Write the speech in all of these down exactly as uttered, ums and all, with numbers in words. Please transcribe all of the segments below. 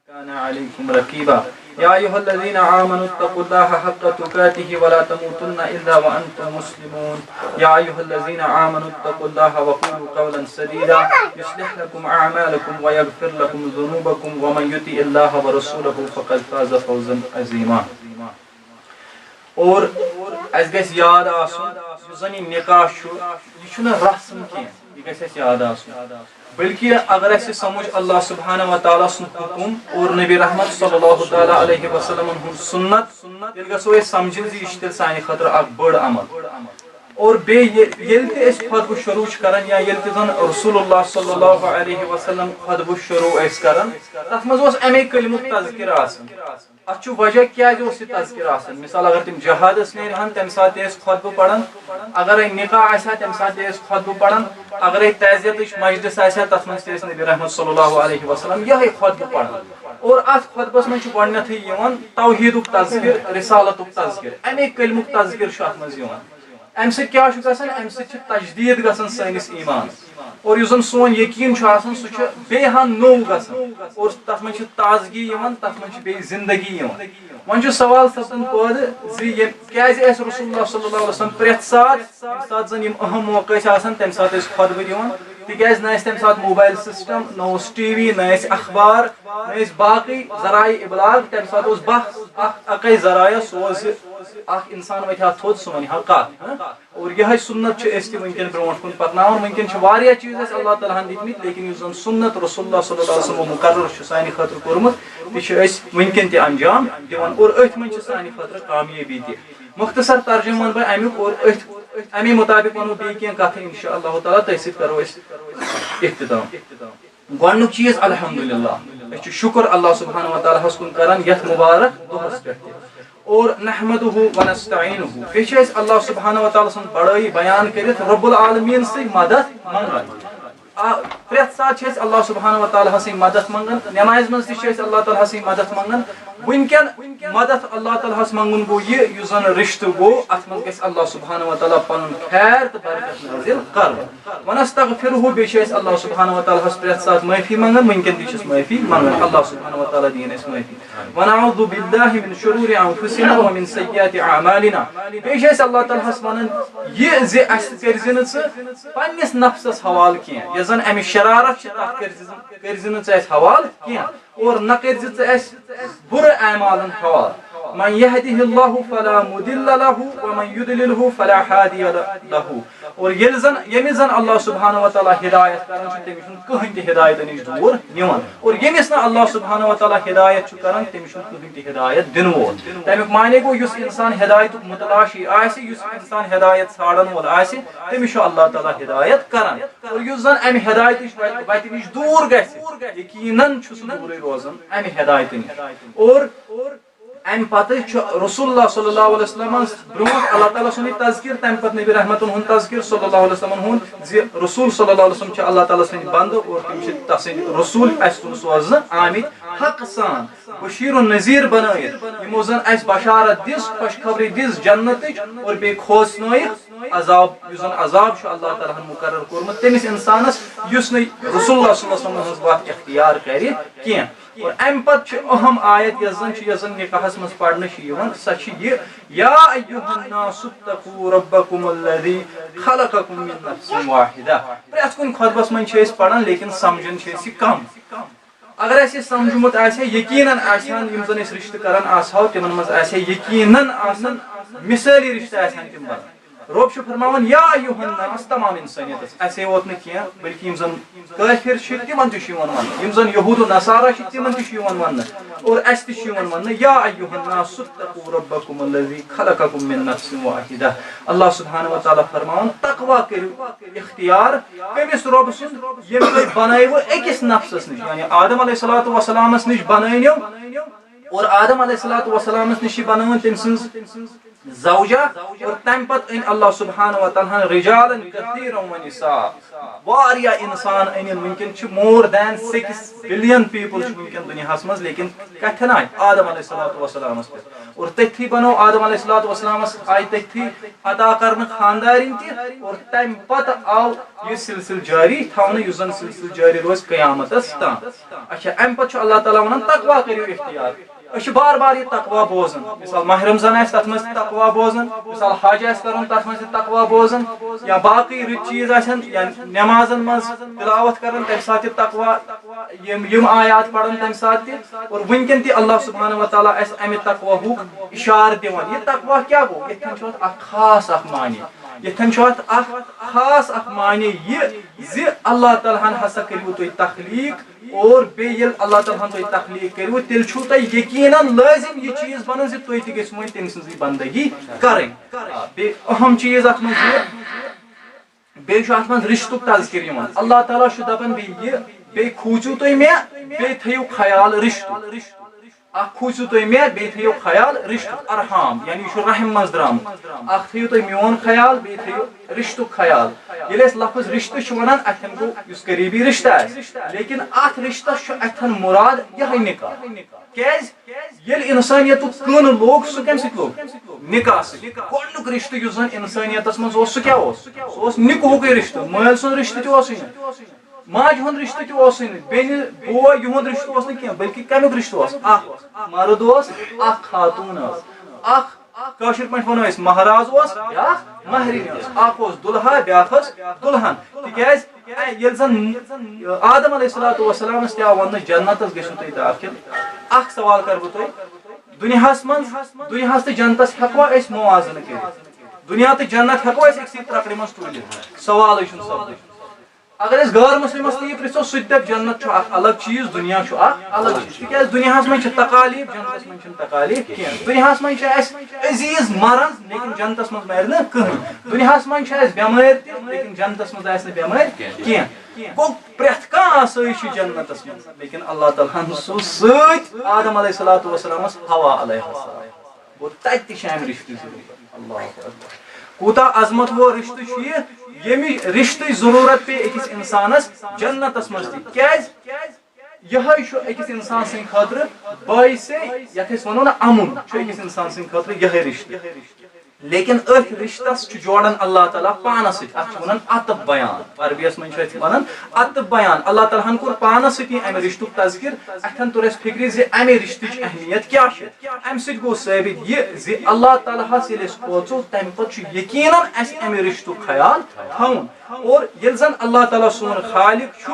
كان عليكم رقيبا. يا أيها الذين آمنوا اتقوا الله حق تقاته ولا تموتن إلا وأنتم مسلمون. يا أيها الذين آمنوا اتقوا الله وقولوا قولا سديدا يصلح لكم أعمالكم ويغفر لكم ذنوبكم ومن يطع الله ورسوله فقد فاز فوزا عظيما. اور اَسہِ گژھِ یاد آسُن، یُس زَن یہِ نکاح چھُ، یہِ چھُنہٕ رسم کینٛہہ، یہِ گژھِ اَسہِ یاد آسُن۔ بلکہِ اگر اَسہِ سمجھ اللہ سبحانہ و تعالیٰ سُنٛد حکم اور نبی رحمت صلی اللہ تعالیٰ علیہ وسلمن ہُنٛد سنت، تیٚلہِ گژھو أسۍ سمجھِنۍ زِ یہِ چھِ تیٚلہِ سانہِ خٲطرٕ اکھ بٔڑ عمل۔ اور بیٚیہِ یہِ-، ییٚلہِ تہِ أسۍ خطبہٕ شروع چھِ کران یا ییٚلہِ تہِ زن رسول اللہ صلی اللہ علیہ وسلم خطبہٕ شروع ٲسۍ کران، تتھ منٛز اوس امے کلمُک تذکرٕ آسان۔ اتھ چھُ وجہ کیازِ اوس یہِ تذکرٕ آسان۔ مثال، اگر تِم جہادس نیرِ ہن، تمہِ ساتہٕ تہِ ٲسۍ خطبہٕ پران۔ اگرے نکاح آسہِ ہا، تمہِ ساتہٕ تہِ ٲسۍ خطبہٕ پران۔ اگرے تعزیتٕچ مجلس آسہِ ہا، تتھ منٛز تہِ ٲسۍ نبی رحمت صلی اللہ علیہ وسلم یہے خطبہٕ پران۔ اور اتھ خطبس منٛز چھُ گۄڈٕنیتھٕے یِوان توحیدُک تذکر، رسالتُک تذکر، امے کلمُک تذکر چھُ اتھ منٛز یِوان۔ امہِ سۭتۍ کیٛاہ چھُ گژھان؟ امہِ سۭتۍ چھِ تجدید گژھان سٲنِس ایٖمانس۔ اور یُس زن سون یقیٖن چھُ آسان، سُہ چھُ بیٚیہِ ہن نوٚو گژھان۔ اور تتھ منٛز چھِ تازگی یِوان، تتھ منٛز چھِ بیٚیہِ زندگی یِوان۔ وۄنۍ چھُ سوال سپدان پٲدٕ زِ یہِ کیٛازِ اَسہِ رسول اللہ صلی اللہ علیہ وسلم پرٛٮ۪تھ ساتہٕ، ییٚمہِ ساتہٕ زن یِم اہم موقع ٲسۍ آسان، تمہِ ساتہٕ ٲسۍ خطبہٕ دِوان؟ تِکیٛازِ نہ ٲسۍ تمہِ ساتہٕ موبایل سسٹم، نہ اوس ٹی وی، نہ ٲسۍ اخبار، نہ ٲسۍ باقٕے ذرایع ابلاغ۔ تمہِ ساتہٕ اوس بس اکھ اکے ذرایع، سُہ اوس زِ اکھ انسان وتھِ ہا تھوٚد، سُہ ونہِ ہا کتھ۔ ہاں؟ اور یہے سنت چھِ أسۍ تہِ وٕنکیٚن برونٛٹھ کُن پکناوان۔ وٕنکیٚن چھِ واریاہ چیٖز اَسہِ اللہ تعالیٰ ہن دِتمٕتۍ، لیکن یُس زن سنت رسول اللہ صلی اللہ علیہ وسلم مقرر چھُ سانہِ خٲطرٕ کوٚرمُت، تہِ چھِ أسۍ وٕنکیٚن تہِ انجام دِوان اور أتھۍ منٛز چھِ سانہِ خٲطرٕ کامیٲبی تہِ۔ مختصر ترجمہٕ وَنہٕ بہٕ اَمیُک اور أتھۍ، اَمی مُطابق وَنو بیٚیہِ کینٛہہ کَتھٕ، انشاء اللہ تعالیٰ تٔتھۍ سۭتۍ کَرو أسۍ اختتام۔ گۄڈٕنیُک چیٖز، الحمدللہ، أسۍ چھِ شُکُر اللہ سبحانہ و تعالیٰ ہَس کُن کَران یَتھ مُبارک دۄہَس پٮ۪ٹھ تہِ۔ اور نحمدہ و نستعینہ، بیٚیہِ چھِ أسۍ اللہ سبحانہ و تعالیٰ سٕنٛز بڑٲیی بیان کٔرِتھ رب العالمین سٕے مدد منٛگان۔ آ، پرٛٮ۪تھ ساتہٕ چھِ أسۍ اللہ سبحانہ و تعالیٰ ہسٕے مدد منٛگان، نمازِ منٛز تہِ چھِ أسۍ اللہ تعالیٰ ہسٕے مدد منٛگان۔ وٕنکیٚن مدد اللہ تعالیٰ ہس منٛگُن گوٚو یہِ، یُس زن رشتہٕ گوٚو، اتھ منٛز گژھِ اللہ سبحانہ و تعالیٰ پنُن خیر تہٕ برکت نازل کرُن۔ ونستغفرہ، بیٚیہِ چھِ أسۍ اللہ سبحانہ و تعالیٰ ہس پرٛٮ۪تھ ساتہٕ معٲفی منٛگان، وٕنکیٚن تہِ چھِ أسۍ معٲفی منٛگان اللہ سبحانہ و تعالیٰ دِیِن اَسہِ معٲفی۔ ونعوذ باللہ من شرور انفسنا ومن سیئات اعمالنا۔ بیٚیہِ چھِ أسۍ اللہ تعالیٰ ہس ونان یہِ زِ اَسہِ کٔرۍ زِ نہٕ ژٕ پننِس نفسس حوالہٕ کینٛہہ، یۄس زن امِچ شرارت چھِ، تتھ کٔرۍ زِ، کٔرۍ زِ نہٕ ژٕ اَسہِ حوالہٕ کینٛہہ، اور نہ کٔرۍ زِ ژٕ اَسہِ بُرٕ اعمالن حوالہٕ۔ من یہدہ اللہ فلا مضل لہ ومن یضللہ فلا ہادی لہ۔ اور ییٚلہِ زن، ییٚمِس زن اللہ سبحانہ و تعالیٰ ہدایت کران چھُ، تٔمِس چھُنہٕ کٕہٕنۍ تہِ ہدایتہٕ نِش دوٗر نِوان۔ اور ییٚمِس نہٕ اللہ سبحانہ و تعالیٰ ہدایت چھُ کران، تٔمِس چھُنہٕ کٕہٕنۍ تہِ ہدایت دِنہٕ وول۔ تمیُک معنی گوٚو، یُس انسان ہدایتُک متلاشی آسہِ، یُس انسان ہدایت ژھانڈن وول آسہِ، تٔمِس چھُ اللہ تعالیٰ ہدایت کران۔ اور یُس زن امہِ ہدایتٕچ وتہِ، وتہِ نِش دوٗر گژھِ، یقیناً چھُ سُہ دوٗرٕے روزان امہِ ہدایتہٕ نِش۔ اور امہِ پتہٕ چھُ رسول اللہ صلی اللہ علیہ وسلمس برونٛٹھ اللہ تعالیٰ سُنٛدٕے تذکر، تمہِ پتہٕ نبی رحمتن ہُنٛد تذکر صلی اللہ علیہ وسلمن ہُنٛد، زِ رسول صلی اللہ علیہ وسلم چھِ اللہ تعالیٰ سٕنٛدۍ بندٕ اور تِم چھِ تسٕنٛدۍ رسول، اسہِ کُن سوزنہٕ آمٕتۍ حق سان، بشیر و نذیر بنٲیِتھ، یِمو زن اسہِ بشارت دِژ، خوشخبری دِژ جنتٕچ اور بیٚیہِ کھوژنٲیِکھ عذاب، یُس زن عذاب چھُ اللہ تعالیٰ ہن مقرر کوٚرمُت تٔمِس انسانس، یُس نہٕ رسول اللہ صلی اللہ علیہ وسلم ہٕنٛز وتھ اختیار کرِ کینٛہہ۔ اور امہِ پتہٕ چھِ اہم آیت، یۄس زن چھِ، یۄس زن نکاحس منٛز پرنہٕ چھِ یِوان، سۄ چھِ یہِ، یا ایھا الناس اتقوا ربکم الذی خلقکم من نفس واحدہ۔ پرٛٮ۪تھ کُنہِ خطبس منٛز چھِ أسۍ پران، لیکن سمجھان چھِ أسۍ یہِ کم۔ اگر اسہِ یہِ سمجھمُت آسہِ ہا، یقیناً آسہِ ہن، یِم زن أسۍ رشتہٕ کران آسہٕ ہاو، تِمن منٛز آسہِ ہا یقیناً آسان مثٲلی رشتہٕ آسہِ ہن تِم بنان۔ رب چھُ فرماوان، یا ایھا الناس، تمام انسانیتس۔ اسے یوت نہٕ کینٛہہ، بلکہِ یِم زن کٲفر چھِ، تِمن تہِ چھُ یِوان وننہٕ، یِم زن یہود و نصارہ چھِ، تِمن تہِ چھُ یِوان وننہٕ، اور اسہِ تہِ چھُ یِوان وننہٕ، یا ایھا الناس اتقوا ربکم الذی خلقکم من نفس واحدہ۔ اللہ سبحانہ و تعالیٰ فرماوان، تقوی کٔرِو اختیار کٔمِس رۄب سُنٛد، ییٚمۍ تۄہہِ بنٲوٕ أکِس نفسس نِش، یعنی آدم علیہ الصلوۃ والسلامس نِش بنٲونیو، اور آدم علیہ الصلوۃ والسلامس نِش چھِ بنٲومٕژ تٔمۍ سٕنٛز زوجہ، اور تمہِ پتہٕ أنۍ اللہ سبحانہ و تعالیٰ ہن رجالاً کثیراً و نساء، واریاہ انسان أنِن۔ وٕنکیٚن چھِ more than six billion people چھِ وٕنکیٚن دُنیاہس منٛز، لیکن کتھِ ناے آدم علیہ الصلوۃ والسلامس پٮ۪ٹھ۔ اور تٔتھی بنو آدم علیہ الصلوۃ والسلامس آیہِ تٔتھی عطا کرنہٕ خاندارِنۍ تہِ، اور تمہِ پتہٕ آو یہِ سلسلہٕ جٲری تھاونہٕ، یُس زن سلسلہٕ جٲری روزِ قیامتس تام۔ اچھا، امہِ پتہٕ چھُ اللہ تعالیٰ ونان، تقوا کٔرِو اختیار۔ أسۍ چھِ بار بار یہِ تقوا بوزان، مثال ماہ رمضان آسہِ، تتھ منٛز تہِ تقوا بوزان، مثال حج آسہِ کرُن، تتھ منٛز تہِ تقوا بوزان، یا باقٕے رٕتۍ چیٖز آسن، یا نمازن منٛز تلاوت کران، تمہِ ساتہٕ تہِ تقوا، یِم یِم آیات پران تمہِ ساتہٕ تہِ۔ اور وٕنکٮ۪ن تہِ اللہ سبحانہ و تعالیٰ اسہِ امہِ تقوا ہُک اشارٕ دِوان۔ یہِ تقوا کیٛاہ گوٚو؟ یتھن چھُ اتھ اکھ خاص اکھ معنی، یتھن چھُ اتھ اکھ خاص اکھ معنی یہِ زِ اللہ تعالیٰ ہن ہسا کٔرِو تُہۍ تخلیق، اور بیٚیہِ ییٚلہِ اللہ تعالیٰ ہن تُہۍ تخلیق کٔرِو، تیٚلہِ چھُو تۄہہِ یقیناً لٲزم یہِ چیٖز بنان زِ تُہۍ تہِ گٔژھِو وۄنۍ تٔمۍ سٕنٛزٕے بندگی کرٕنۍ۔ آ، بیٚیہِ اہم چیٖز اتھ منٛز یہِ، بیٚیہِ چھُ اتھ منٛز رشتُک تذکر یِوان۔ اللہ تعالیٰ چھُ دپان بیٚیہِ یہِ، بیٚیہِ کھوٗژِو تُہۍ مےٚ، بیٚیہِ تھٲیِو خیال رشتُک۔ اکھ کھوٗژِو تُہۍ مےٚ، بیٚیہِ تھٲیِو خیال رشتُک، ارحام، یعنی یہِ چھُ رحم منٛز درٛامُت۔ اکھ تھٲیِو تُہۍ میون خیال، بیٚیہِ تھٲیِو رشتُک خیال۔ ییٚلہِ أسۍ لفظ رشتہٕ چھِ ونان، اتھٮ۪ن گوٚو یُس قریبی رشتہٕ آسہِ، لیکن اتھ رشتس چھُ اتھٮ۪ن مراد یِہوٚے نکاح۔ کیازِ؟ ییٚلہِ انسانیتُک کٕن لوٚگ، سُہ کمہِ سۭتۍ لوٚگ؟ نکاح سۭتۍ۔ گۄڈنیُک رشتہٕ یُس زن انسانیتس منٛز اوس، سُہ کیٛاہ اوس؟ سُہ اوس نکاحُکُے رشتہٕ، مٲلۍ سُنٛد رشتہٕ تہِ اوسُے نہٕ، ماجہِ ہُنٛد رشتہٕ تہِ اوسُے نہٕ، بیٚنہِ بوے یِہُنٛد رشتہٕ اوس نہٕ کینٛہہ، بلکہِ کمیُک رشتہٕ اوس؟ اکھ مرد اوس، اکھ خاتوٗن ٲس، اکھ کٲشِر پٲٹھۍ وَنو أسۍ مہراز اوس، بیٛاکھ مہرِنۍ ٲس، اکھ اوس دُلہا، بیٛاکھ ٲس دُلہن۔ تِکیٛازِ اے، ییٚلہِ زن آدم علیہ الصلوۃ والسلامس تہِ آو وننہٕ، جنتس گٔژھِو تُہۍ دٲخِل۔ اکھ سوال کرٕ بہٕ تۄہہِ، دُنیاہس منٛز، دُنیاہس تہٕ جنتس ہٮ۪کوا أسۍ موازنہٕ کٔرِتھ؟ دُنیا تہٕ جنت ہٮ۪کوا أسۍ أکسٕے ترکڑِ منٛز تُلِتھ؟ سوالٕے چھُنہٕ سپدان۔ اگر أسۍ غٲر مسلمس تہِ یہِ پرژھو، سُہ تہِ دپہِ جنت چھُ اکھ الگ چیٖز، دُنیا چھُ اکھ الگ چیٖز۔ تِکیازِ دُنیاہس منٛز چھِ تکالیف، جنتس منٛز چھِنہٕ تکالیف کینٛہہ۔ دُنیاہس منٛز چھِ اسہِ عزیز مران، لیکن جنتس منٛز مرِ نہٕ کٕہٕنۍ۔ دُنیاہس منٛز چھِ اسہِ بٮ۪مٲرۍ تہِ، لیکن جنتس منٛز آسہِ نہٕ بٮ۪مٲرۍ کینٛہہ۔ گوٚو، پرٛٮ۪تھ کانٛہہ آسٲیِش چھِ جنتس منٛز، لیکن اللہ تعالیٰ ہن سوٗز سۭتۍ آدم علیہ الصلوۃ والسلامس حوا علیہ السلام۔ گوٚو، تتہِ تہِ چھِ امہِ رشتٕچ ضروٗرت۔ اللہ اکبر۔ کوٗتاہ عظمت وول رشتہٕ چھُ یہِ، ییٚمہِ رشتٕچ ضروٗرت پیٚیہِ أکِس انسانس جنتس منٛز تہِ۔ کیازِ؟ یِہوٚے چھُ أکِس انسان سٕنٛدِ خٲطرٕ باعث، یتھ أسۍ ونو نا امُن، چھُ أکِس انسان سٕنٛدِ خٲطرٕ یِہوٚے رشتہٕ۔ لیکن أتھۍ رشتس چھُ جوڑان اللہ تعالیٰ پانس سۭتۍ، اتھ چھِ ونان عطف بیان، عربیس منٛز چھِ أسۍ ونان عطف بیان۔ اللہ تعالیٰ ہن کوٚر پانس سۭتی امہِ رشتُک تذکر، اتھن توٚر اسہِ فکرِ زِ امہِ رشتٕچ اہمیت کیٛاہ چھِ۔ امہِ سۭتۍ گوٚو ثٲبت یہِ زِ اللہ تعالیٰ ہس ییٚلہِ أسۍ کھوژو، تمہِ پتہٕ چھُ یقیناً اسہِ امہِ رشتُک خیال تھاوُن۔ اور ییٚلہِ زن اللہ تعالیٰ سون خالق چھُ،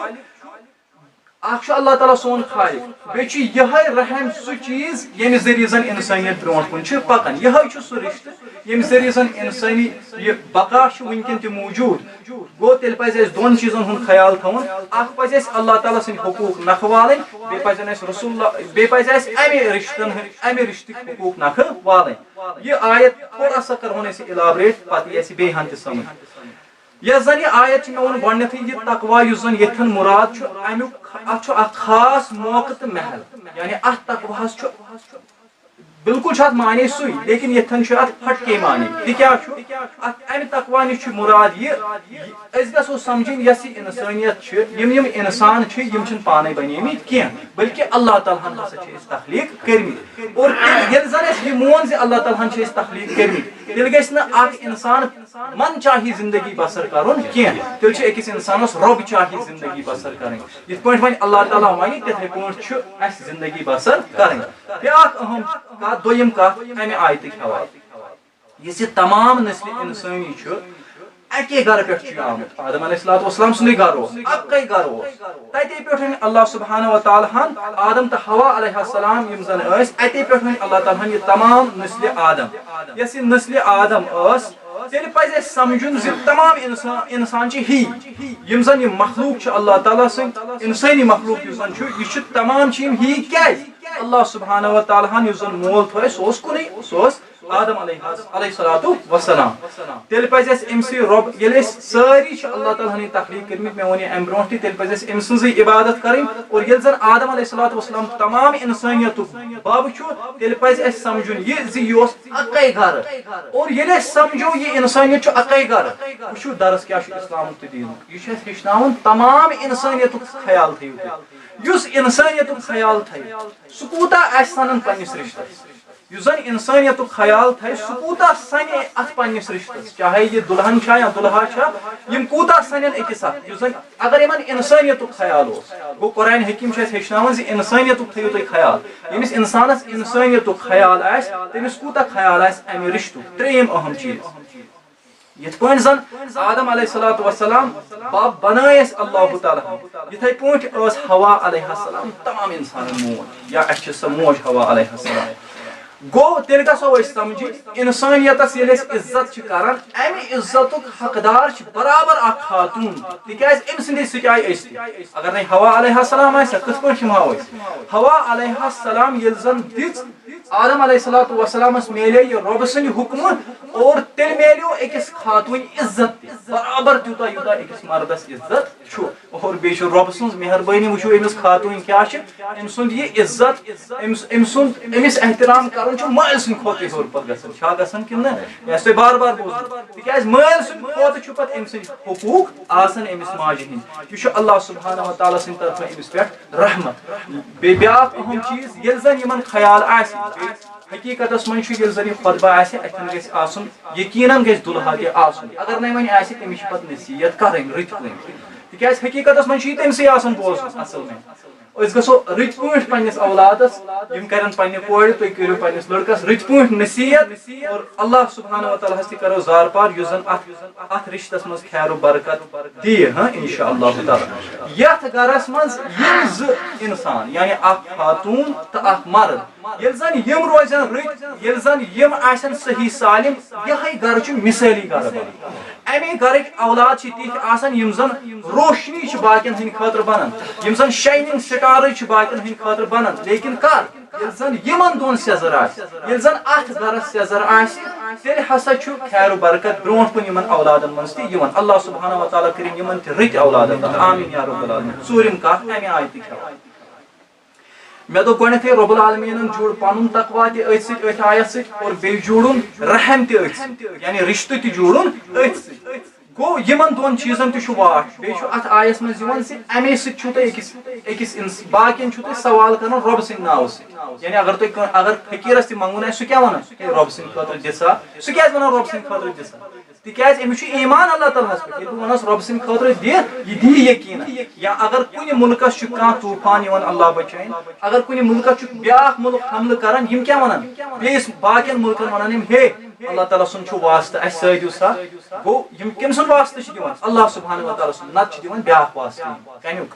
اکھ چھُ اللہ تعالیٰ سون خالق، بیٚیہِ چھُ یِہوٚے رحم سُہ چیٖز، ییٚمہِ ذٔریعہٕ زن انسٲنیت برونٛٹھ کُن چھِ پکان۔ یِہوٚے چھُ سُہ رشتہٕ، ییٚمہِ ذٔریعہٕ زن انسٲنی یہِ بقا چھُ وٕنکٮ۪ن تہِ موٗجوٗد۔ گوٚو، تیٚلہِ پزِ اَسہِ دۄن چیٖزن ہُنٛد خیال تھاوُن۔ اکھ پزِ اَسہِ اللہ تعالیٰ سٕنٛدۍ حقوٗق نکھٕ والٕنۍ، بیٚیہِ پزن اَسہِ رسول اللہ، بیٚیہِ پزِ اَسہِ امہِ رشتن ہٕنٛدۍ، امہِ رشتٕکۍ حقوٗق نکھٕ والٕنۍ۔ یہِ آیت تھوڑا سا کرہون أسۍ elaborate، پتہٕ یی اَسہِ بیٚیہِ ہن تہِ سمجھ۔ یۄس زن یہِ آیت چھِ، مےٚ ووٚن گۄڈٕنیتھٕے، یہِ تقوا یُس زن ییٚتھٮ۪ن مُراد چھُ، امیُک، اتھ چھُ اکھ خاص موقعہٕ تہٕ محل، یعنی اتھ تقواہس چھُ، بالکل چھُ اتھ معنی سُے، لیکن ییٚتھٮ۪ن چھُ اتھ پھٹکے معنی۔ تہِ کیٛاہ چھُ؟ اتھ، امہِ تقوا نِش چھُ مُراد یہِ، یہِ أسۍ گژھو سمجھٕنۍ، یۄس یہِ انسٲنیت چھِ، یِم یِم انسان چھِ، یِم چھِنہٕ پانے بنیمٕتۍ کینٛہہ، بلکہِ اللہ تعالیٰ ہن ہسا چھِ أسۍ تخلیق کٔرمٕتۍ۔ اور تیٚلہِ ییٚلہِ زن اَسہِ یہِ مون زِ اللہ تعالیٰ ہن چھِ أسۍ تخلیق کٔرمٕتۍ، تیٚلہِ گژھِ نہٕ اکھ انسان من چاہی زندگی بسر کرُن کینٛہہ، تیٚلہِ چھِ أکِس انسانس رۄب چاہی زندگی بسر کرٕنۍ۔ یِتھ پٲٹھۍ وۄنۍ اللہ تعالیٰ ونہِ، تِتھے پٲٹھۍ چھُ اَسہِ زندگی بسر کرٕنۍ۔ بیٛاکھ اہم کتھ، دوٚیِم کتھ امہِ آیتٕکۍ حوالہٕ، یُس یہِ تمام نسلِ انسٲنی چھُ، اَکے گرٕ پٮ۪ٹھ چھُ یہِ آمُت۔ آدم علیہ الصلوۃ والسلام سُنٛدُے گرٕ اوس، اَکٕے گرٕ اوس۔ تَتے پٮ۪ٹھ وۄنۍ اللہ سبحانہ و تعالیٰ ہن آدم تہٕ حوا علیہ السلام یِم زن ٲسۍ، اَتے پٮ۪ٹھ وۄنۍ اللہ تعالیٰ ہن یہِ تمام نسلِ آدم، یۄس یہِ نسلِ آدم ٲس، تیٚلہِ پزِ اَسہِ سمجھُن زِ تمام انسان، انسان چھِ ہی۔ یِم زن یِم مخلوق چھِ اللہ تعالیٰ سٕنٛدۍ، انسٲنی مخلوق یُس زن چھُ، یہِ چھُ تمام چھِ یِم ہی۔ کیٛازِ؟ اللہ سبحانہ و تعالیٰ ہن یُس زن مول تھوٚو اَسہِ، سُہ اوس کُنُے، سُہ اوس آدم علیہ، علیہ الصلوۃ والسلام۔ تیٚلہِ پزِ اَسہِ أمۍ سٕے رۄب، ییٚلہِ أسۍ سٲری چھِ اللہ تعالیٰ ہن یہِ تخلیق کٔرمٕتۍ، مےٚ ووٚن یہِ اَمہِ برونٛٹھ تہِ، تیٚلہِ پزِ اَسہِ أمۍ سٕنٛزٕے عبادت کرٕنۍ۔ اور ییٚلہِ زن آدم علیہ الصلوۃ والسلام تمام انسٲنیتُک بب چھُ، تیٚلہِ پزِ اَسہِ سمجھُن یہِ زِ یہِ اوس اَکٕے گرٕ۔ اور ییٚلہِ أسۍ سمجھو یہِ انسٲنیت چھُ اَکٕے گرٕ، وٕچھِو درس کیٛاہ چھُ اسلامُک تہٕ دیٖنُک۔ یہِ چھُ اَسہِ ہیٚچھناوُن تمام انسٲنیتُک خیال تھٲیِو تُہۍ۔ یُس انسٲنیتُک خیال تھاوِ، سُہ کوٗتاہ آسہِ سنان پننِس رشتس۔ یُس زن انسانیتُک خیال تھایہِ، سُہ کوٗتاہ سنہِ اتھ پننِس رشتس، چاہے یہِ دُلہن چھا یا دُلہا چھا، یِم کوٗتاہ سنن أکِس اکھ۔ یُس زن اگر یِمن انسانیتُک خیال اوس، گوٚو قرآن حکیم چھُ اَسہِ ہیٚچھناوان زِ انسانیتُک تھٲیِو تُہۍ خیال۔ ییٚمِس انسانس انسانیتُک خیال آسہِ، تٔمِس کوٗتاہ خیال آسہِ امہِ رشتُک۔ ترٛیٚیِم اہم چیٖز، یِتھ پٲٹھۍ زن آدم علیہ الصلوۃ والسلام بب بنٲے اَسہِ اللہ تعالیٰ ہن، یِتھے پٲٹھۍ ٲس حوا علیہ السلام تمام انسانن موج، یا اَسہِ چھِ سۄ موج حوا علیہ السلام۔ گوٚو تیٚلہِ گژھو أسۍ سمجھِنۍ، انسانیتس ییٚلہِ أسۍ عزت چھِ کران، امہِ عزتُک حقدار چھِ برابر اکھ خاتوٗن، تِکیازِ أمۍ سٕنٛدے سۭتۍ آیہِ أسۍ تہِ۔ اگر نَے حوا علیہ السلام آسہِ ہا، کِتھ پٲٹھۍ یِم ہاو أسۍ؟ حوا علیہ السلام ییٚلہِ زن دِژ آدم علیہ الصلوۃ والسلامس میلے یہِ رۄبہٕ سٕنٛدِ حُکمہٕ، اور تیٚلہِ میلیو أکِس خاتوٗنہِ عزت تہِ برابر تیوٗتاہ، یوٗتاہ أکِس مردس عزت چھُ۔ اور بیٚیہِ چھُ رۄبہٕ سٕنٛز مہربٲنی، وٕچھِو أمِس خاتوٗنہِ کیٛاہ چھِ، أمۍ سُنٛد یہِ عزت، أمِس، أمۍ سُنٛد، أمِس احترام کرُن چھُ مٲلۍ سٕنٛدِ کھۄتہٕ تہِ ہیوٚر پتہٕ گژھان۔ چھا گژھان کِنہٕ نہ؟ یہِ آسہِ تۄہہِ بار بار بوٗزمُت۔ تِکیٛازِ مٲلۍ سٕنٛدِ کھۄتہٕ چھُ پتہٕ أمۍ سٕنٛدۍ حقوٗق آسان أمِس ماجہِ ہٕنٛدۍ۔ یہِ چھُ اللہ سبحانہ و تعالیٰ سٕنٛدِ طرفہٕ أمِس پٮ۪ٹھ رحمت۔ بیٚیہِ بیٛاکھ اہم چیٖز، ییٚلہِ زن یِمن خیال آسہِ، بیٚیہِ حقیٖقتس منٛز چھُ، ییٚلہِ زن یہِ خطبہ آسہِ، اتٮ۪ن گژھِ آسُن، یقیناً گژھِ دُلہا تہِ آسُن۔ اگر نَے وۄنۍ آسہِ، تٔمِس چھِ پتہٕ نصیحت کرٕنۍ رٕتۍ پٲٹھۍ، تِکیٛازِ حقیٖقتس منٛز چھُ یہِ تٔمسٕے آسان بوزُن اصل میں۔ أسۍ گژھو رٕتۍ پٲٹھۍ پننِس اولادس، یِم کرن پننہِ کورِ، تُہۍ کٔرِو پننِس لڑکس رٕتۍ پٲٹھۍ نصیحت، اور اللہ سبحانہ و تعالیٰ ہس تہِ کرو زارپار، یُس زن اتھ، اتھ رشتس منٛز خیر و برکت دِیہِ، ہاں، انشاءاللہ تعالیٰ۔ یتھ گرس منٛز یِم زٕ انسان، یعنی اکھ خاتوٗن تہٕ اکھ مرد، ییٚلہِ زن یِم روزن رٕتۍ، ییٚلہِ زن یِم آسن صحیح سالم، یِہوٚے گرٕ چھُ مثٲلی گرٕ بنان۔ اَمے گرٕکۍ اولاد چھِ تِتھۍ آسان، یِم زن روشنی چھِ باقین ہٕنٛدِ خٲطرٕ بنان، یِم زن شایننگ سٹارٕز چھِ باقین ہٕنٛدِ خٲطرٕ بنان۔ لیکن کر؟ ییٚلہِ زن یِمن دۄن سیٚزر آسہِ، ییٚلہِ زن اتھ گرس سیٚزر آسہِ، تیٚلہِ ہسا چھُ خیر و برکت برونٛٹھ کُن یِمن اولادن منٛز تہِ یِوان۔ اللہ سبحانہ و تعالیٰ کٔرِن یِمن تہِ رٕتۍ اولاد عطا۔ آمین یا رب العالمین۔ ژوٗرِم کتھ، اَمہِ آیہِ تہِ کھٮ۪وان۔ مےٚ دوٚپ گۄڈٕنیتھٕے، رب العالمینن جوڑ پنُن تقویٰ تہِ أتھۍ سۭتۍ، أتھۍ آیس سۭتۍ، اور بیٚیہِ جوڑُن رحم تہِ أتھۍ سۭتۍ، یعنی رشتہٕ تہِ جوڑُن أتھۍ سۭتۍ۔ گوٚو، یِمن دۄن چیٖزن تہِ چھُ واٹھ۔ بیٚیہِ چھُ اتھ آیس منٛز یِوان زِ امے سۭتۍ چھُو تُہۍ أکِس، أکِس انس-، باقین چھُو تُہۍ سوال کران رۄبہٕ سٕنٛدِ ناوٕ سۭتۍ۔ یعنی اگر تُہۍ کٲ-، اگر فقیرس تہِ منٛگُن آسہِ، سُہ کیٛاہ ونان؟ ہے، رۄبہٕ سٕنٛدِ خٲطرٕ دِ سا۔ سُہ کیٛازِ ونان رۄبہٕ سٕنٛدِ خٲطرٕ دِ سا؟ تِکیٛازِ أمِس چھُ ایمان اللہ تعالیٰ ہس پٮ۪ٹھ۔ ییٚلہِ بہٕ ونس رۄبہٕ سٕنٛدِ خٲطرٕ دِ، یہِ دِیہِ یقیٖنن۔ یا اگر کُنہِ مُلکس چھُ کانٛہہ طوٗفان یِوان، اللہ بچٲیِن، اگر کُنہِ مُلکس چھُ بیٛاکھ مُلک حملہٕ کران، یِم کیٛاہ ونان؟ بیٚیِس باقین مُلکن ونان یِم، ہے، اللہ تعالیٰ سُنٛد چھُ واسطہٕ، اسہِ سۭتۍ دِیِو سا۔ گوٚو، یِم کٔمۍ سُنٛد واسطہٕ چھِ دِوان؟ اللہ سبحانہ و تعالیٰ سُنٛد، نتہٕ چھِ دِوان بیٛاکھ واسطہٕ۔ یِم کمیُک؟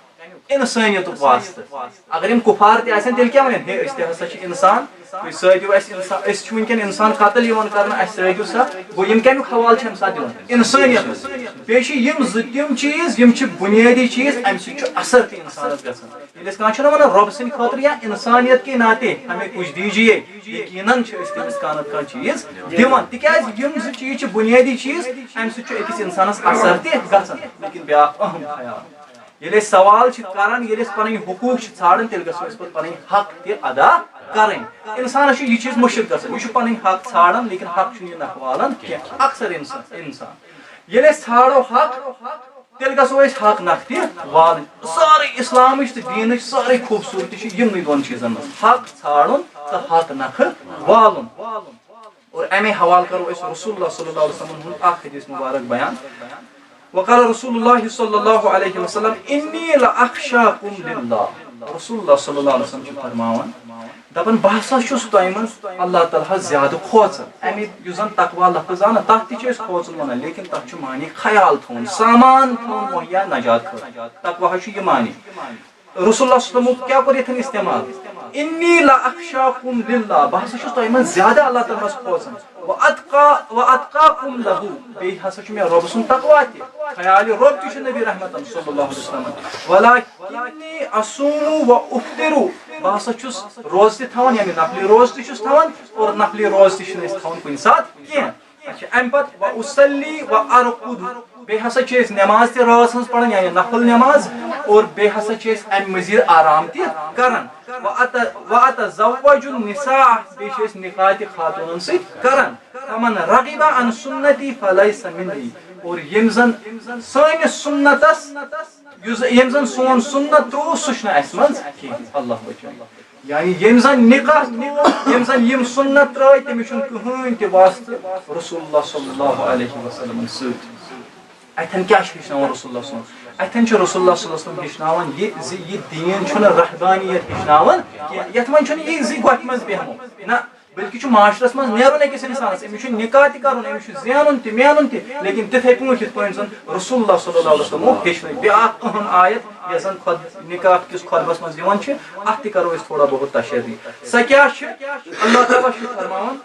انسٲنیتُک واسطہٕ۔ اگر یِم کُفار تہِ آسن، تیٚلہِ کیٛاہ ونن؟ ہے، أسۍ تہِ ہسا چھِ انسان، تُہۍ سۭتۍ دِیِو اَسہِ انسان، أسۍ چھِ وٕنکیٚن انسان قتل یِوان کرنہٕ، اَسہِ سۭتۍ دِیِو سا۔ گوٚو، یِم کمیُک حوالہٕ چھِ اَمہِ ساتہٕ دِوان؟ انسٲنیت۔ بیٚیہِ چھِ یِم زٕ تِم چیٖز، یِم چھِ بُنیٲدی چیٖز، اَمہِ سۭتۍ چھُ اثر تہِ انسانس گژھان۔ ییٚلہِ أسۍ کانٛہہ چھِنہ ونان رۄب سٕنٛدِ خٲطرٕ یا انسانیت کے ناطے ہمیں کچھ دیجیے، یقیناً چھِ أسۍ تٔمِس کانٛہہ نتہٕ کانٛہہ چیٖز دِوان، تِکیٛازِ یِم زٕ چیٖز چھِ بُنیٲدی چیٖز، اَمہِ سۭتۍ چھُ أکِس انسانس اثر تہِ گژھان۔ لیکن بیٛاکھ اہم خیال، ییٚلہِ أسۍ سوال چھِ کران، ییٚلہِ أسۍ پنٕنۍ حقوٗق چھِ ژھانڈان، تیٚلہِ گژھو أسۍ پتہٕ پنٕنۍ حق تہِ ادا کرٕنۍ۔ انسانس چھُ یہِ چیٖز مُشکِل گژھان، یہِ چھُ پنٕنۍ حق ژھانڈان، لیکن حق چھُنہٕ یہِ نکھٕ والان کینٛہہ۔ اکثر انسان، انسان۔ ییٚلہِ أسۍ ژھانڈو حق، تیٚلہِ گژھو أسۍ حق نکھٕ تہِ والٕنۍ۔ سٲرٕے اسلامٕچ تہٕ دیٖنٕچ سٲرٕے خوٗبصوٗرتی چھِ یِمنٕے دۄن چیٖزن منٛز، حق ژھانڈُن تہٕ حق نکھٕ والُن۔ اور امے حوالہٕ کرو أسۍ رسول اللہ صلی اللہ علیہ وسلم ہُنٛد اکھ حدیث مبارک بیان۔ وقال رسول اللہ صلی اللہ علیہ وسلم، انی لاخشاکم للہ۔ رسول اللہ صلی اللہ علیہ وسلم چھُ فرماوان، دپان، بہٕ ہسا چھُس تۄہہِ منٛز اللہ تعالیٰ ہس زیادٕ کھوژان۔ امی یُس زن تقویٰ لفظ آو نہ، تتھ تہِ چھِ أسۍ کھوژُن ونان، لیکن تتھ چھُ معنی خیال تھاوُن، سامان تھاوُن مہیا نجات خٲطرٕ۔ تقویٰ ہس چھُ یہِ معنی۔ رسول اللہ صلی اللہ علیہ وسلمُک کیٛاہ کوٚر ییٚتٮ۪ن استعمال؟ انی لاخشاکم للہ، بہٕ ہسا چھُس تۄہہِ منٛز زیادٕ اللہ تعالیٰ ہس کھوژان۔ و اتقا، و اتقاکم لہو، بیٚیہِ ہسا چھُ مےٚ رۄبہٕ سُنٛد تقویٰ تہِ، خیال رۄب تہِ چھُ نبی رحمتن صلی اللہ علیہ وسلم۔ ولکنی اصوم و افطر، بہٕ ہسا چھُس روزٕ تہِ تھاوان، یعنی نفلی روزٕ تہِ چھُس تھاوان، اور نفلی روزٕ تہِ چھِنہٕ أسۍ تھاوان کُنہِ ساتہٕ کینٛہہ۔ اچھا، امہِ پتہٕ و اصلی و ارقد، بیٚیہِ ہسا چھِ أسۍ نٮ۪ماز تہِ رٲژ ہٕنٛز پران، یعنی نفل نٮ۪ماز، اور بیٚیہِ ہسا چھِ أسۍ امہِ مزید آرام تہِ کران۔ و ات-، و اتزوج النساء، بیٚیہِ چھِ أسۍ نکاح تہِ خاتوٗنن سۭتۍ کران۔ فمن رغب عن سنتی فلیس منی، اور ییٚمۍ زن سٲنِس سُنتس، یُس زن، ییٚمۍ زن سون سُنت تروو، سُہ چھُنہٕ اسہِ منٛز کینٛہہ۔ اللہ بچٲیِن۔ یعنی ییٚمۍ زن نکاح تھوو، ییٚمۍ زن یِم سنت ترٲے، تٔمِس چھُنہٕ کٕہٕنۍ تہِ واسطہٕ رسول اللہ صلی اللہ علیہ وسلمن سۭتۍ۔ اتھن کیٛاہ چھُ ہیٚچھناوان رسول اللہ صلی اللہ علیہ وسلم؟ اتھن چھُ رسول اللہ صلی اللہ علیہ وسلم ہیٚچھناوان یہِ زِ یہِ دیٖن چھُنہٕ رحبانیت ہیٚچھناوان کینٛہہ۔ یتھ منٛز چھُنہٕ یہِ زِ گۄپھِ منٛز بیٚہمو، نہ، بلکہِ چھُ معاشرس منٛز نیرُن أکِس انسانس۔ أمِس چھُ نکاح تہِ کرُن، أمِس چھُ زینُن تہِ، مینُن تہِ، لیکن تِتھے پٲٹھۍ یِتھ پٲٹھۍ زن رسول اللہ صلی اللہ علیہ وسلمو ہیٚچھنٲوۍ۔ بیٛاکھ اہم آیت یۄس زن خۄد-، نکاح کِس خۄطبس منٛز یِوان چھِ، اتھ تہِ کرو أسۍ تھوڑا بہت تشریح۔ سۄ کیٛاہ چھِ؟ اللہ تعالیٰ چھُ فرماوان،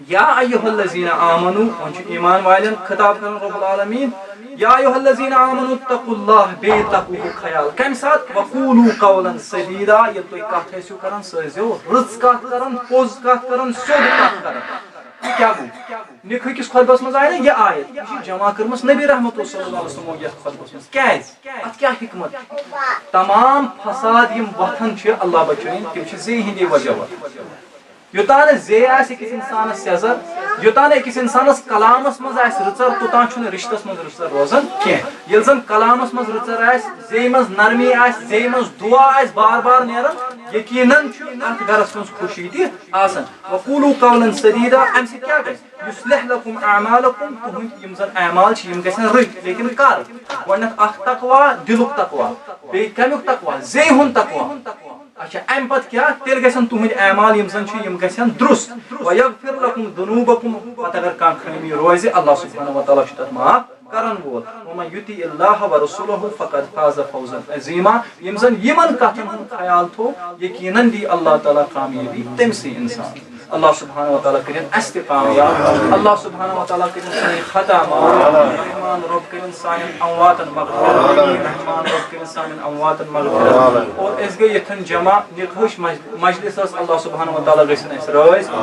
یا ایھا الذین آمنو، وۄنۍ چھُ ایمان والٮ۪ن خطاب کران رب العالمین، یا ایھا الذین آمنو اتقوا اللہ، بیٚیہِ تقوہُک خیال۔ کمہِ ساتہٕ؟ وقولوا قولا سدیدا، ییٚلہِ تُہۍ کتھ ٲسِو کران، سۄ ٲسۍزیو رٕژ کتھ کران، پوٚز کتھ کران، سیوٚد کتھ کران۔ یہِ کیٛاہ گوٚو؟ نکاح کِس خۄطبس منٛز آیہِ نہ یہِ آیت، یہِ چھِ جمع کٔرمٕژ نبی رحمت صلی اللہ علیہ وسلمو یتھ خۄطبس منٛز۔ کیٛازِ؟ اتھ کیٛاہ حکمت؟ تمام فساد یِم وۄتھان چھِ، اللہ بچٲیِن، تِم چھِ زے ہِنٛدے وجہ وۄتھان۔ یوٚتام نہٕ زے آسہِ أکِس اِنسانَس سیٚزر، یوٚتام نہٕ أکِس اِنسانَس کلامَس منٛز آسہِ رٕژَر، توٚتام چھُنہٕ رِشتَس منٛز رٕژَر روزان کینٛہہ۔ ییٚلہِ زَن کلامَس منٛز رٕژَر آسہِ، زے منٛز نرمی آسہِ، زے منٛز دُعا آسہِ بار بار نیران، یقیناً چھُ اَتھ گَرَس منٛز خوشی تہِ آسان۔ وقولوا قولا سدیدا، اَمہِ سۭتۍ کیٛاہ گژھِ؟ یصلح لکم اعمالکم، تُہٕنٛدۍ یِم زَن اعمال چھِ، یِم گژھن رٕتۍ، لیکن کر؟ گۄڈٕنٮ۪تھ اَکھ تقوا، دِلُک تقوا، بیٚیہِ کَمیُک تقوا؟ زے ہُنٛد تقوا۔ اچھا، امہِ پتہٕ کیٛاہ؟ تیٚلہِ گژھن تُہنٛدۍ اعمال یِم زن چھِ، یِم گژھن درست۔ ویغفر لکم ذنوبکم، پتہٕ اگر کانٛہہ خٲمی روزِ، اللہ سبحانہ و تعالیٰ چھُ تتھ معاف کرن وول۔ ومن یطع اللہ ورسولہ فقد فاز فوزا عظیما۔ یِم زن یِمن کتھن ہُنٛد خیال تھوو، یقیناً دی اللہ تعالیٰ کامیٲبی تٔمسٕے انسان۔ اللہ سبحانہ و تعالیٰ کٔرِن اسہِ تہِ کامیاب۔ اللہ سبحانہ و تعالیٰ کٔرِن سٲنۍ خطا معاف۔ رحمان رب کٔرِن سانٮ۪ن امواتن مغفرت۔ رحمان رب کٔرِن سانٮ۪ن امواتن مغفرت۔ اور أسۍ گٔے ییٚتھٮ۪ن جمع نکاحٕچ مج-، مجلس ٲس، اللہ سبحانہ و تعالیٰ گٔژھِن اَسہِ رٲضۍ۔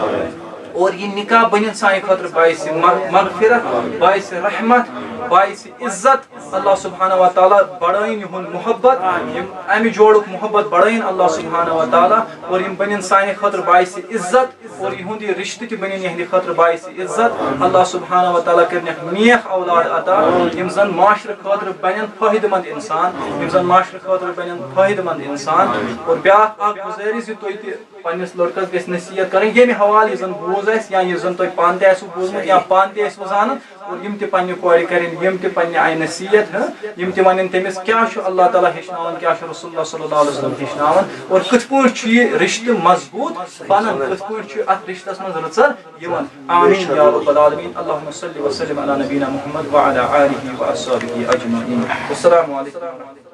اور یہِ نکاح بٔنِن سانہِ خٲطرٕ باعث مغ-، مغفرت، باعث رحمت، باعث عزت۔ اللہ سبحانہ و تعالیٰ بڑٲیِن یِہُنٛد محبت، یِم اَمہِ جوڑُک محبت بڑٲیِن اللہ سبحانہ و تعالیٰ، اور یِم بٔنِن سانہِ خٲطرٕ باعث عزت۔ اور یِہُنٛد یہِ رِشتہٕ تہِ بٔنِن یِہنٛدِ خٲطرٕ باعث عزت۔ اللہ سبحانہ و تعالیٰ کٔرِنَکھ نیک اولاد عطا، یِم زَن معاشرٕ خٲطرٕ بَنَن فٲیدٕ مند اِنسان، یِم زَن معاشرٕ خٲطرٕ بَنَن فٲیدٕ مند اِنسان۔ اور بیٛاکھ اَکھ گُزٲرِش زِ تُہۍ تہِ پنٛنِس لٔڑکَس گژھِ نصیحت کَرٕنۍ، ییٚمہِ حوالہٕ یہِ زَن بوٗز آسہِ یا یہِ زَن تۄہہِ پانہٕ تہِ آسِوٕ بوٗزمُت یا پانہٕ تہِ ٲسِوٕ زانان، اور یِم تہِ پنٛنہِ کورِ کَرن، یِم تہِ پنٛنہِ آیہِ نصیحت، ہہ، یِم تہِ وَنن تٔمِس کیٛاہ چھُ اللہ تعالیٰ ہیٚچھناوان، کیٛاہ چھُ رسول اللہ صلی اللہ علیہ وسلم ہیٚچھناوان، اور کِتھ پٲٹھۍ چھُ یہِ رِشتہٕ مضبوٗط بَنان، کِتھ پٲٹھۍ چھُ اَتھ رِشتَس منٛز رٕژَر یِوان۔ آمین یا رب العالمین۔ اللہم صلی وسلم علی نبینا محمد وعلی آلہ وأصحابہ اجمعین۔ والسلام علیکم ورحمۃ اللہ۔